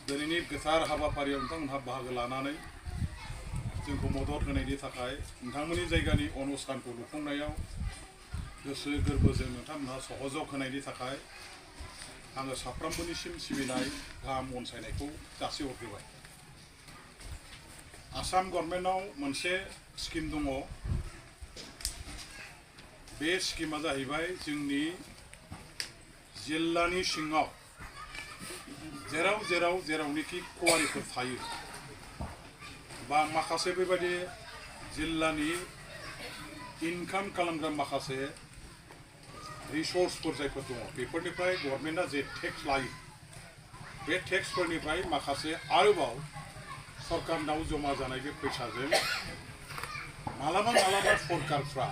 दिनैनि गोथार हाबाफारियाव नोंथांमोनहा बाहागो लानानै जोंखौ मदद होनायनि थाखाय नोंथांमोननि जायगानि अनुष्ठानखौ लुफुंनायाव गोसो गोरबोजों नोंथांमोनहा सहयोग होनायनि थाखाय आङो साफ्रोमबोनिसिम सिबिनाय गाहाम अनसायनायखौ जासिहरग्रोबाय। आसाम गभर्नमेन्टआव मोनसे स्किम दङ। बे स्किमा जाहैबाय जोंनि जिल्लानि सिङाव जेरावनिखि कवारिफोर थायो बा माखासे बेबायदि जिल्लानि इनकाम खालामग्रा माखासे रिसोर्सफोर जायफोर दङ बेफोरनिफ्राय गभर्नमेन्टआ जे टेक्स लायो बे टेक्सफोरनिफ्राय माखासे आरोबाव सरकारनाव जमा जानाय बे फैसाजों मालाबा सरकारफ्रा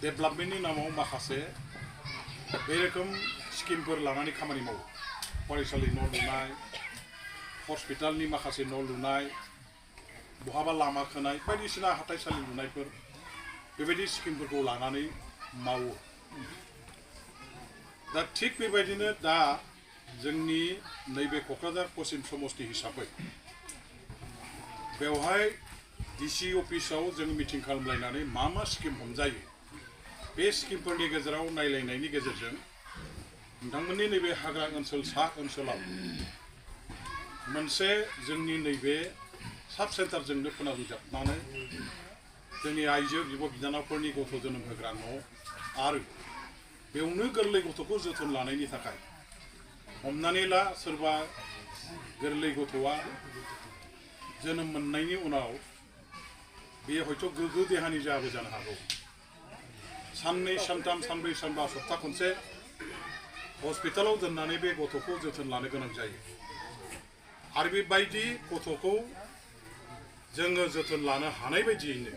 डेभेलपमेन्टनि नामाव माखासे बे रोखोम स्किमफोर लानानै खामानि मावो। फरायसालि न' लुनाय, हस्पिटालनि माखासे न' लुनाय, बहाबा लामा खोनाय, बायदिसिना हाथाइसालि लुनायफोर बेबायदि स्किमफोरखौ लानानै मावो। दा थिग बेबायदिनो दा जोंनि नैबे क'क्राझार पश्चिम समष्टि हिसाबै बेवहाय डिसि अफिसाव जों मिटिं खालामलायनानै मा स्किम हमजायो बे स्किमफोरनि गेजेराव नायलायनायनि गेजेरजों नोंथांमोननि नैबे हाग्रा ओनसोल सा ओनसोलाव मोनसे जोंनि नैबे साब सेन्टारजोंनो फोनांजाबनानै जोंनि आइजो बिब' बिनानावफोरनि गथ' जोनोम होग्रा न' आरो बेवनो गोरलै गथ'खौ जोथोन लानायनि थाखाय हमनानै ला सोरबा गोरलै गथ'आ जोनोम मोननायनि उनाव बे हयथ' गोग्गो देहानि जाबो जानो हागौ। साननै सानथाम सानब्रै सानबा सप्ता खनसे हस्पिटालाव दोननानै बे गथ'खौ जोथोन लानो गोनां जायो आरो बेबायदि गथ'खौ जोङो जोथोन लानो हानाय बायदियैनो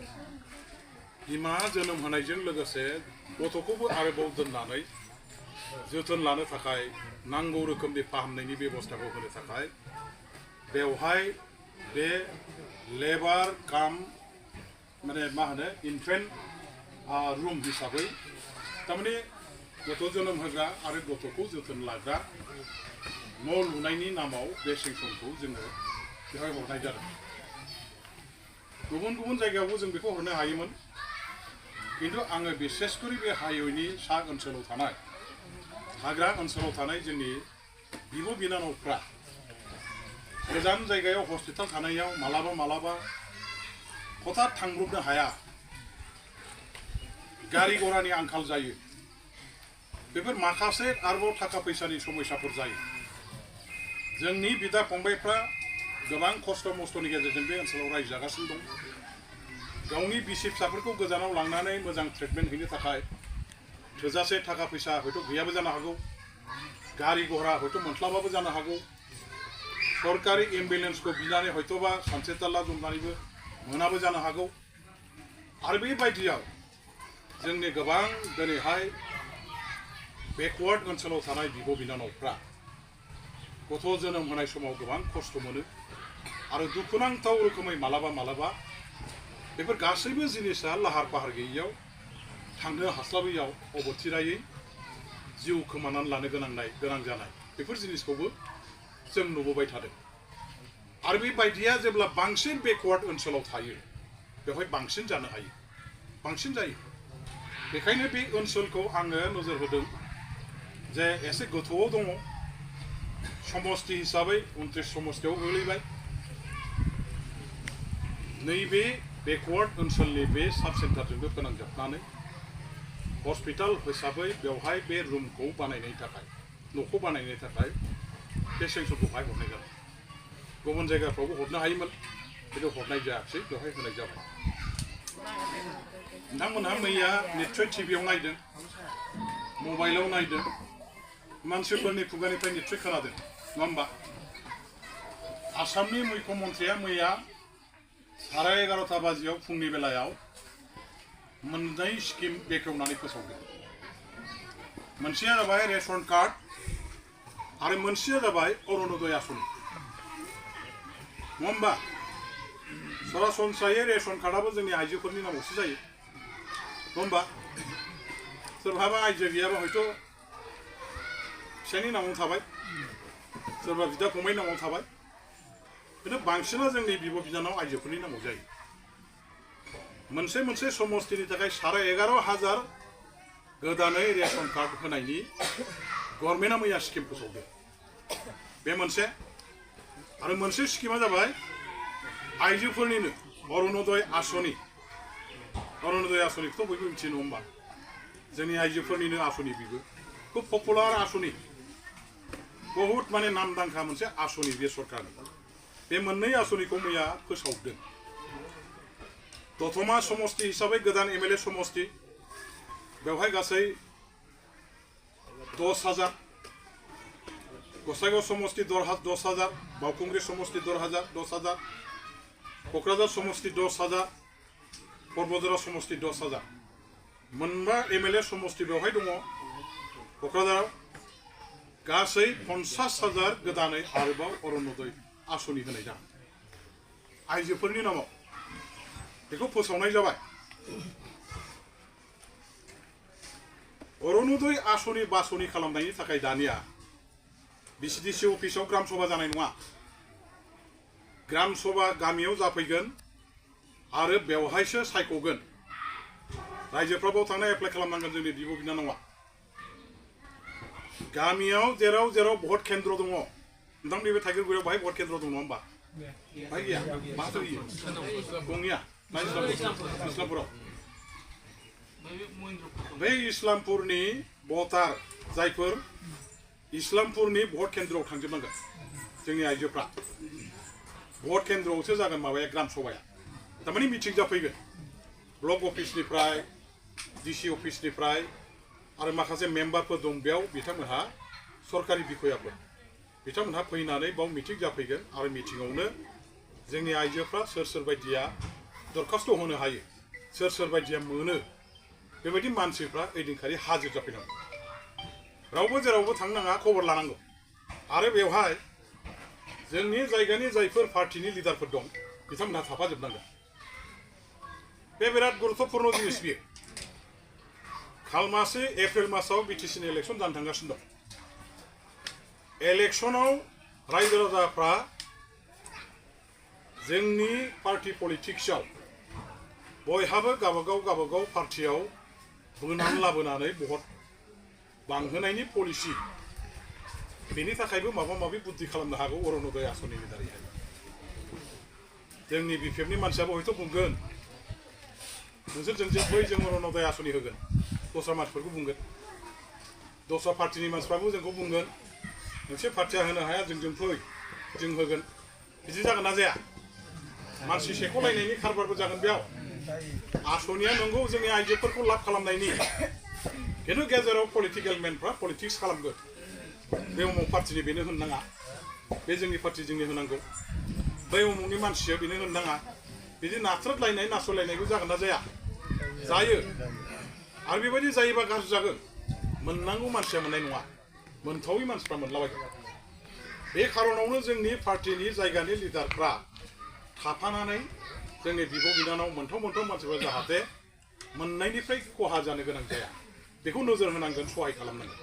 बिमा जोनोम होनायजों लोगोसे गथ'खौबो आरोबाव दोननानै जोथोन लानो थाखाय नांगौ रोखोमनि फाहामनायनि बेबस्थाखौ होनो थाखाय बेवहाय बे लेबार काम माने मा होनो इनफेन्ट रुम हिसाबै तारमाने गथ' जोनोम होग्रा आरो गथ'खौ जोथोन लाग्रा न' लुनायनि नामाव बे सेंसनखौ जोङो बेवहाय हरनाय जादों। गुबुन गुबुन जायगायावबो जों बेखौ हरनो हायोमोन, किन्तु आङो बिसेसकरि बे हाइवेनि सा ओनसोलाव थानाय हाग्रा ओनसोलाव थानाय जोंनि बिब' बिनानावफ्रा गोजान जायगायाव हस्पिटाल थानायाव मालाबा हठात थांब्रबनो हाया, गारि घरानि आंखाल जायो, बेफोर माखासे आरोबाव थाखा फैसानि समस्याफोर जायो। जोंनि बिदा फंबायफ्रा गोबां खस्थ' मस्थ'नि गेजेरजों बे ओनसोलाव रायजो जागासिनो दं। गावनि बिसि फिसाफोरखौ गोजानाव लांनानै मोजां ट्रिटमेन्ट हैनो थाखाय थोजासे थाखा फैसा हयथ' गैयाबो जानो हागौ, गारि घरा हयथ' मोनस्लाबाबो जानो हागौ, सरकारि एम्बुलेन्सखौ बिनानै हयथ'बा सानसेथाला दंनानैबो मोनाबो जानो हागौ। आरो बेबायदियाव जोंनि गोबां दिनैहाय बेकवार्ड ओनसोलाव थानाय बिब' बिनानावफ्रा गथ' जोनोम होनाय समाव गोबां खस्थ' मोनो, आरो दुखुनांथाव रोखोमै मालाबा मालाबा बेफोर गासैबो जिनिसा लाहार फाहार गैयैयाव थांनो हास्लाबैयाव अबथिरायै जिउ खोमानानै लानो गोनां जानाय बेफोर जिनिसखौबो जों नुबोबाय थादों आरो बेबायदिया जेब्ला बांसिन बेकवार्ड ओनसोलाव थायो बेवहाय बांसिन जानो हायो बांसिन जायो बेखायनो बे ओनसोलखौ आङो नोजोर होदों जे एसे गोथौआव दङ समष्टि हिसाबै 29 समष्टियाव गोग्लैबाय नैबे बेकवार्ड ओनसोलनि बे साब सेन्टारजोंबो फोनांजाबनानै हस्पिटाल हिसाबै बेवहाय बे रुमखौ बानायनायनि थाखाय न'खौ बानायनो थाखाय बे सेंसनखौहाय हरनाय जाबाय गुबुन जायगाफ्रावबो हरनो हायोमोन खिन्थु हरनाय जायाखिसै बेवहाय होनाय जाबाय नोंथांमोनहा मैया निस्सय टिभियाव नायदों मबाइलाव नायदों मानसिफोरनि खुगानिफ्राय निस्सय खोनादों नङा होमबा आसामनि मुख्यमन्त्रिया मैया 11:30 बाजियाव फुंनि बेलायाव मोननै स्किम बेखेवनानै फोसावदों मोनसेया जाबाय रेशन कार्ड आरो मोनसेया जाबाय अरुणोदय आसनि नङा होमबा सरासनस्रायै रेशन कार्डआबो जोंनि आइजोफोरनि नामावसो जायो नङा होमबा सोरहाबा आइजो गैयाबा हयथ' फिसायनि नामाव थाबाय सोरबा बिदा फंबायनि नामाव थाबाय खिन्थु बांसिना जोंनि बिब' बिनानाव आइजोफोरनि नामाव जायो मोनसे समष्टिनि थाखाय 11,500 गोदानै रेशन कार्ड होनायनि गभर्नमेन्टआ मैया स्किम फोसावदों बे मोनसे आरो मोनसे स्किमा जाबाय आइजोफोरनिनो अरुणोदय आसनिखौथ' बयबो मिथियो नङा होमबा जोंनि आइजोफोरनिनो आसनि बेबो खुब पपुलार आसनि बहुत माने नामदांखा मोनसे आसनि बे सरकारनि बे मोननै आसनिखौ मैया फोसावदों दतमा समष्टि हिसाबै गोदान एमएलए समष्टि बेवहाय गासै 10,000 गसाइगाव समष्टि 10,000 बावखुंग्रि समष्टि 10,000 क'क्राझार समष्टि 10,000 परबदरा समष्टि 10,000 मोनबा एमएलए समष्टि बेवहाय दङ क'क्राझाराव गासै 50,000 गोदानै आरोबाव अरुणोदय आसनि होनाय जागोन आइजोफोरनि नामाव बेखौ फोसावनाय जाबाय अरुणोदय आसनि बासनि खालामनायनि थाखाय दानिया बिसिडिसि अफिसाव ग्राम सभा जानाय नङा ग्राम सभा गामियाव जाफैगोन आरो बेवहायसो सायख'गोन रायजोफ्राबो थांना एप्लाइ खालामनांगोन जोंनि बिब' बिनानावा गामियाव जेराव भट केन्द्र दङ नोंथां नैबे थाइगिरगुरियाव बाहाय भट केन्द्र दङ नङा होमबा बाहाय गैया माथो होयो गैया इस्लामपुराव बै इस्लामपुरनि भटार जायफोर इस्लामपुरनि भट केन्द्रआव थांजोबनांगोन जोंनि आइजोफ्रा भट केन्द्रआवसो जागोन माबाया ग्राम सभाया थारमाने मिटिं जाफैगोन ब्लक अफिसनिफ्राय डिसि अफिसनिफ्राय आरो माखासे मेम्बारफोर दं बेयाव बिथांमोनहा सरकारि बिखयाफोर बिथांमोनहा फैनानै बाव मिटिं जाफैगोन आरो मिटिङावनो जोंनि आइजोफ्रा सोर बायदिया दरखास्त होनो हायो सोर बायदिया मोनो बेबायदि मानसिफ्रा ओइदिनखालि हाजिर जाफैनांगौ रावबो जेरावबो थांनाङा खबर लानांगौ आरो बेवहाय जोंनि जायगानि जायफोर पार्टिनि लिडारफोर दं बिथांमोनहा थाफाजोबनांगोन बे बिराद गुरुत्वपूर्ण जिनिस बियो खालमासि एप्रिल मासाव बिटिसिनि इलेक्सन जानो थांगासिनो दं इलेक्सनाव रायजो राजाफ्रा जोंनि पार्टी पलिटिक्सआव बयहाबो गावबागाव पार्टियाव बोनानै लाबोनानै भट बांहोनायनि पलिसि बेनि थाखायबो माबा माबि बुद्धि खालामनो हागौ अरुणोदय आसनिनि दारैहाय जोंनि बिपिएफनि मानसियाबो हयथ' बुंगोन नोंसोर जोंजों बै जों अरुणोदय आसनि होगोन दस्रा मानसिफोरखौ बुंगोन दस्रा पार्टिनि मानसिफ्राबो जोंखौ बुंगोन मोनसे पार्टिया होनो हाया जोंजों फै जों होगोन बिदि जागोन ना जाया मानसि सेख'लायनायनि खारबारबो जागोन बेयाव आसनिया नंगौ जोंनि आइजोफोरखौ लाब खालामनायनि खिन्थु गेजेराव पलिटिकेल मेनफ्रा पलिटिक्स खालामगोन बे उमुक पार्टिनि बेनो होनो नाङा बे जोंनि पार्टि जोंनि होनांगौ बै उमुकनि मानसिया बेनो होनो नाङा बिदि नाथ्रोदलायनाय नासयलायनायबो जागोन ना जाया जायो आरो बेबायदि जायोबा गाज्रि जागोन मोननांगौ मानसिया मोननाय नङा मोनथावै मानसिफ्रा मोनलाबायगोन बे खारनावनो जोंनि पार्टिनि जायगानि लिडारफ्रा थाफानानै जोंनि बिब' बिनानाव मोनथाम मानसिफोरा जाहाथे मोननायनिफ्राय खहा जानो गोनां जाया बेखौ नोजोर होनांगोन सहाय खालामनांगोन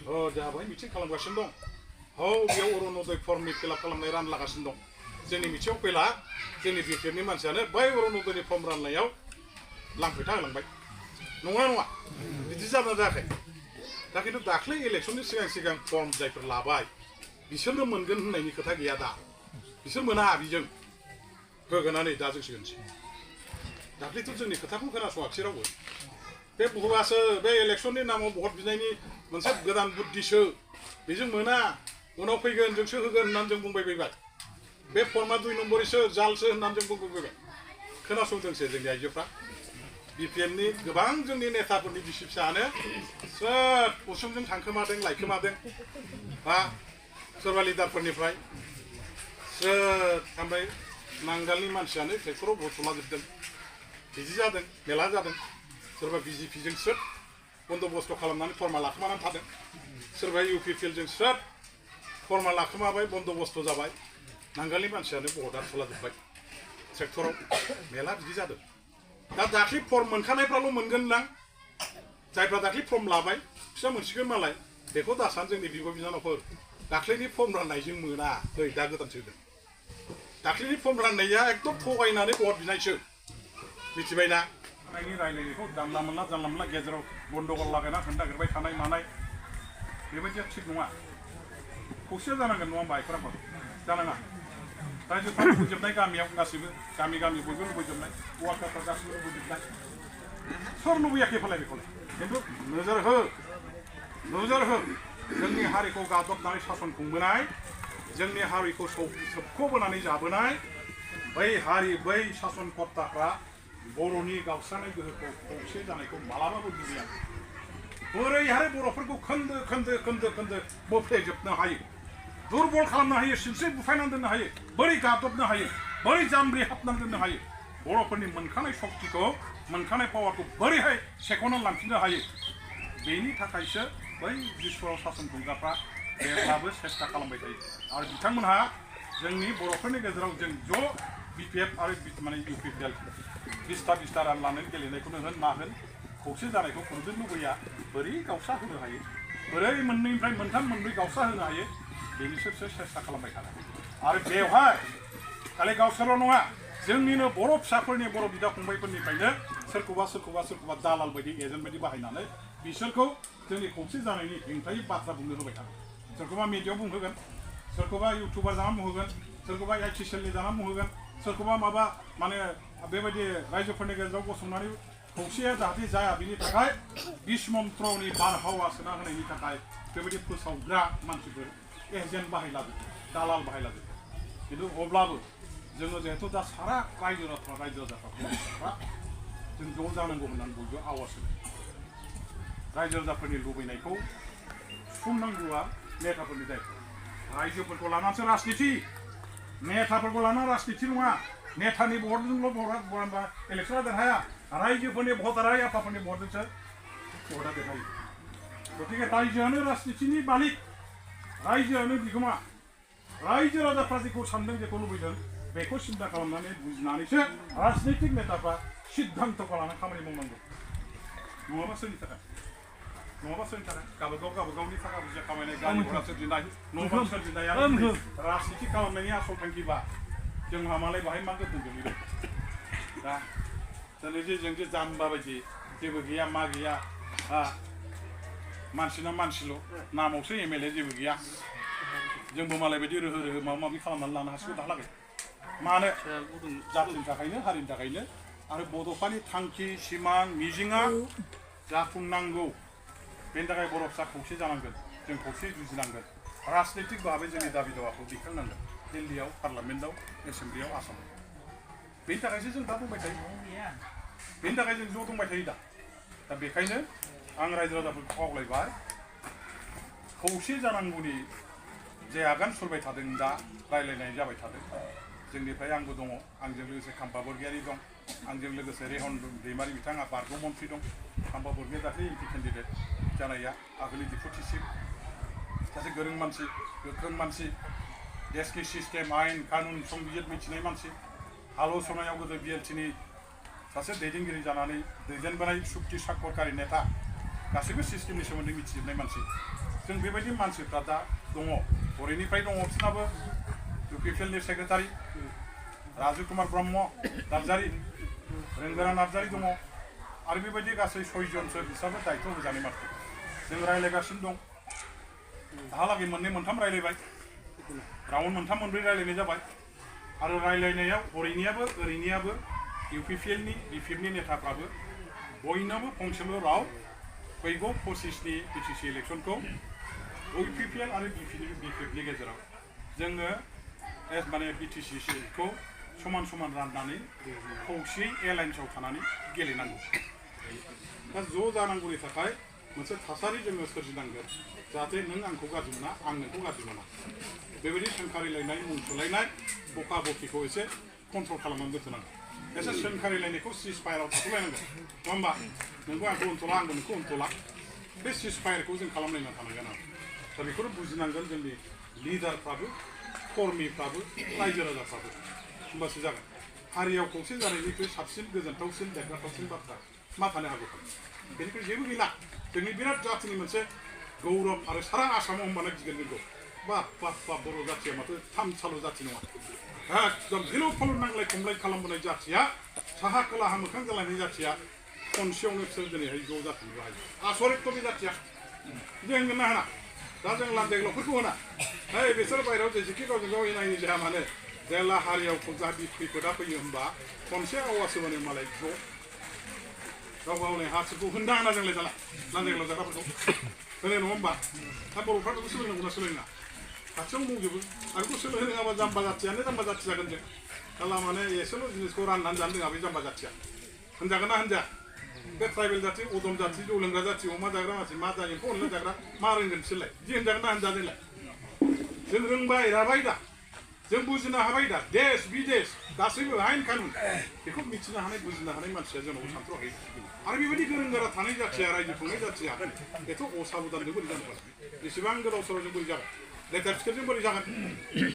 जोंहा बेहाय मिटिं खालामगासिनो दं बेयाव अरुण'दय फर्मनि फिलाप खालामनाय रानलागासिनो दं जोंनि मिथिङाव फैला जोंनि बिटिआरनि मानसियानो बै अरुण'दयनि फर्म राननायाव लांफैथा होलांबाय नङा बिदि जाना जायाखै दा खिन्थु दाख्लै इलेक्सननि सिगां फर्म जायफोर लाबाय बिसोरनो मोनगोन होननायनि खोथा गैया दा बिसोर मोना बिजों होगोनानै दा जोंसिगोनसै दाख्लैथ' जोंनि खोथाखौ खोनासङाखिसै रावबो बे बहुबासो बे इलेक्सननि नामाव भट बिनायनि मोनसे गोदान बुद्धिसो बेजों मोना उनाव फैगोन जोंसो होगोन होननानै जों बुंबाय फैबाय बे फर्मा 2 नम्बरनिसो जालसो होननानै जों बुंबाय फैबाय खोनासंदोंसो जोंनि आइजोफ्रा बिपिएलनि गोबां जोंनि नेताफोरनि बिसि फिसायानो सोर उसुंजों थांखोमादों लायखोमादों बा सोरबा लिडारफोरनिफ्राय सोर ओमफ्राय नांगालनि मानसियानो ट्रेक्टराव बस'लाजोबदों बिदि जादों मेला जादों सोरबा बिजेपिजों स्रोद बन्द'बस्थ' खालामनानै फर्मा लाखोमानानै थादों सोरबा इउपिपिएलजों स्रोद फर्मा लाखोमाबाय बन्द'बस्थ' जाबाय नांगालनि मानसियानो भटआ थुलाजोब्बाय ट्रेक्टराव मेला बिदि जादों दा दाख्लै फर्म मोनखानायफ्राल' मोनगोन दां जायफ्रा दाख्लै फर्म लाबाय बिसोर मोनसिगोन मालाय बेखौ दासान जोंनि बिब' बिनानावफोर दाख्लैनि फर्म राननायजों मोना नै दा गोदानसो होदों दाख्लैनि फर्म राननाया एकदम थगायनानै भट बिनायसो मिथिबायना रायलायनायखौ जानला मोनला गेजेराव गन्दगल लागायना होनो नागिरबाय थानाय मानाय बेबायदिया थिग नङा खौसे जानांगोन नङा होमबा आइफोराबो जानाङा रायजोफ्रा लुबैजोबनाय गामियाव गासिबो गामि बयबो लुबैजोबनाय वार्कारफ्रा गासिबो लुबैजोबनाय सोर लुबैयाखै फालाय बेखौलाय खिन्थु नोजोर हो जोंनि हारिखौ गादबनानै सासन खुंबोनाय जोंनि हारिखौ सोबख'बोनानै जाबोनाय बै सासन कर्ताफ्रा बर'नि गावस्रानाय गोहोखौ खौसे जानायखौ मालाबाबो बुजिया बोरैहाय बर'फोरखौ खोन्दो बोफ्लेजोबनो हायो दुर्बल खालामनो हायो सिनस्रि बुफायनानै दोननो हायो बोरै गादबनो हायो बोरै जाम्ब्रि हाबनानै दोननो हायो बर'फोरनि मोनखानाय सक्तिखौ मोनखानाय पावारखौ बोरैहाय सेख'नानै लांफिननो हायो बेनि थाखायसो बै बिस्वआव सासन खुंग्राफ्रा जेब्लाबो सेस्था खालामबाय थायो आरो बिथांमोनहा जोंनि बर'फोरनि गेजेराव जों ज' बिपिएफ आरो माने इउपिपिएल बिस्था रान लानानै गेलेनायखौनो होन मा होन खौसे जानायखौ खुनुबो लुबैया बोरै गावस्रा होनो हायो बोरै मोननैनिफ्राय मोननै गावस्रा होनो हायो बेनिसोरसो सेस्था खालामबाय थानाय आरो बेवहाय खालि गावसोरल' नङा जोंनिनो बर' फिसाफोरनि बर' बिदा फंबायफोरनिफ्रायनो सोरखौबा दालाल बायदि एजेन्ट बायदि बाहायनानै बिसोरखौ जोंनि खौसे जानायनि हेंथायै बाथ्रा बुंनो होबाय थादों सोरखौबा मिडियायाव बुंहोगोन सोरखौबा इउटुबार जानानै बुंहोगोन सोरखौबा आइटिसिएलनि जानानै बुंहोगोन सोरखौबा माबा माने बेबायदि रायजोफोरनि गेजेराव गसंनानै खौसेया जाहाथे जाया बिनि थाखाय बिस मन्त्रनि बारहावा सोना होनायनि थाखाय बेबायदि फोसावग्रा मानसिफोर एजेन्ट बाहायलाजोबो दालाल बाहायलाजोबो खिन्थु अब्लाबो जोङो जिहेतु दा सारा रायजो राजाफ्रा जों ज' जानांगौ होननानै बयबो आवाज होदों रायजो राजाफोरनि लुबैनायखौ सुफुंनांगौआ नेताफोरनि दायित्व रायजोफोरखौ लानानैसो राजनिति नेताफोरखौ लानानै राजनिति नङा नेतानि भटजोंल' इलेक्सना देरहाया रायजोफोरनि भट आरो आफाफोरनि भटजोंसो भटआ देरहायो गतिके रायजोआनो राजनितिनि मालिक रायजोआनो बिगोमा रायजो राजाफ्रा जेखौ सानदों जेखौ लुबैदों बेखौ सिन्था खालामनानै बुजिनानैसो राजनितिक नेताफ्रा सिद्धान्तखौ लानानै खामानि मावनांगौ नङाबा सोरनि थाखाय गावबागावनि थाखा फैसा खामायनाय गारि घोड़ा सोरजिनाय न' बां सोरजिनाय राजनिति खालामनायनि आसल थांखिबा जोंहा मालाय बाहाय मा गोहोम गोलैदों दा दिनै जे जों जे जाम्बा बायदि जेबो गैया मा गैया मानसिना मानसिल' नामावसो एमएलए जेबो गैया जोंबो मालाय बायदि रोहो माबा माबि खालामनानै लानो हासिगौ दालागै मानो जातिनि थाखायनो हारिनि थाखायनो आरो बड'फानि थांखि सिमां मिजिङा जाफुंनांगौ बेनि थाखाय बर' फिसा खौसे जानांगोन जों खौसे जुजिनांगोन राजनितिक भाबै जोंनि दाबि दावाखौ दिखांनांगोन दिल्लीयाव पार्लामेन्टआव एसेम्ब्लियाव आसामाव बेनि थाखायसो जों दा दंबाय थायो बेनि थाखाय जों ज' दंबाय थायो दा बेखायनो आं रायजो राजाफोरखौ खावलायबाय खौसे जानांगौनि जे आगान सुरबाय थादों दा रायलायनाय जाबाय थादों जोंनिफ्राय आंबो दङ आंजों लोगोसे खाम्फा बरगयारि दं आंजों लोगोसे रेहन दैमारि बिथाङा बारग' मन्थ्रि दं खाम्फा बरगया दाख्लै एमपि केन्डिडेट जानाया आगोलनि डिपुटि चिफ सासे गोरों मानसि गोख्रों मानसि देशनि सिस्टेम आयेन कानुन संबिजित मिथिनाय मानसि आल'सनायाव गोदो बिएलटिनि सासे दैदेनगिरि जानानै दैदेनबोनाय सुक्ति साखरकारि नेता गासैबो सिस्टेमनि सोमोन्दै मिथिजोबनाय मानसि जों बेबायदि मानसिफ्रा दा दङ हरैनिफ्राय दङ बिसोरनाबो इउपिपिएलनि सेक्रेटारि राजु कुमार ब्रह्म नार्जारि रेंगोरा नार्जारि दङ आरो बेबायदि गासै 6 जनसो बिसोरबो दायित्व होजानाय मानसि जों रायज्लायगासिनो दं दाहालागै मोननै मोनथाम रायज्लायबाय राउन्ड मोनथाम मोनब्रै रायज्लायनाय जाबाय आरो रायज्लायनायाव हरैनियाबो ओरैनियाबो इउपिपिएलनि बिपिएफनि नेताफ्राबो बयनाबो फंसेल' राव फैगौ 25नि बिटिसि इलेक्सनखौ इउपिपिएल आरो बिपिएफनि गेजेराव जोङो माने बिटिसिखौ समान समान राननानै खौसेयै एलायन्सआव थानानै गेलेनांगौ दा ज' जानांगौनि थाखाय मोनसे थासारि जोङो सोरजिनांगोन जाहाथे नों आंखौ गाज्रि मोना आं नोंखौ गाज्रि मोना बेबायदि सोंखारिलायनाय मुं सुलायनाय बखा बखिखौ एसे कन्ट्रल खालामनानै दोनथ'नांगौ एसे सोंखारिलायनायखौ सिज फायाराव थाथ'लायनांगोन नङा होमबा नोंखौ आंखौ उनथ'ला आंबो नोंखौ उनथ'ला बे सिज फायारखौ जों खालामलायना थानांगोन आरो दा बेखौनो बुजिनांगोन जोंनि लिडारफ्राबो कर्मिफ्राबो रायजो राजाफ्राबो होमबासो जागोन हारियाव खौसे जानायनिख्रुइ साबसिन गोजोनथावसिन देरगाथावसिन बाथ्रा मा थानो हागौ बेनिख्रुइ जेबो गैला जोंनि बिराद जाथिनि मोनसे गौरब आरो सारा आसामाव होमबानो गिदिर गिदिर बाप बाप बाप बर' जाथिया माथो थामसाल' जाथि नङा एकदम गिलु फालु नांलाय खमलाय खालामबोनाय जाथिया साहा खोलाहा मोखां जालायनाय जाथिया खनसेयावनो बिसोर दिनैहाय ज' जाफिननो हायो आसरित बे जाथिया जों होनगोन ना होना दा जों लान्देग्लावफोरखौ होना है बिसोर बायहेरायाव जेसेखि गावजों गाव एनायनि जाया मानो जेला हारियाव खैफोदा फैयो होनबा खनसे आवाज होबानो मालाय ज' गाव गावनि हासिखौ होनदा होना जोंलाय दाला लान्देग्लाव जाग्राफोरखौ होनो नङा होमबा दा बर'फ्रा बेखौ सोलोंनांगौना सोलोङा खाथियाव दंजोबो आरो बेखौ सोलोंनो रोङाबा जाम्बा जाथियानो जाम्बा जाथि जागोन जों खाला माने एसेल' जिनिसखौ राननानै जानो रोङा बे जाम्बा जाथिया होनजागोन ना होनजाया बे ट्राइबेल जाथि अदम जाथि जौ लोंग्रा जाथि अमा जाग्रा मानसि मा जायो एम्फौ अनला जाग्रा मा रोंगोन बिसोरलाय बिदि होनजागोन ना होनजा जोंलाय जों रोंबाय राबाय दा जों बुजिनो हाबाय दा देश बिदेश गासैबो आयेन कानुन बेखौ मिथिनो हानाय बुजिनो हानाय मानसिया जोंनाव सानथ्र' हायो आरो बेबायदि गोरों गोरा थानाय जाथिया रायजो खुंनाय जाथिया बेथ' असाबधानजों बोरै जानो एसेबां गोदाव सोरावजों बोरै जागोन लेटार स्क्रिप्टजों बोरै जागोन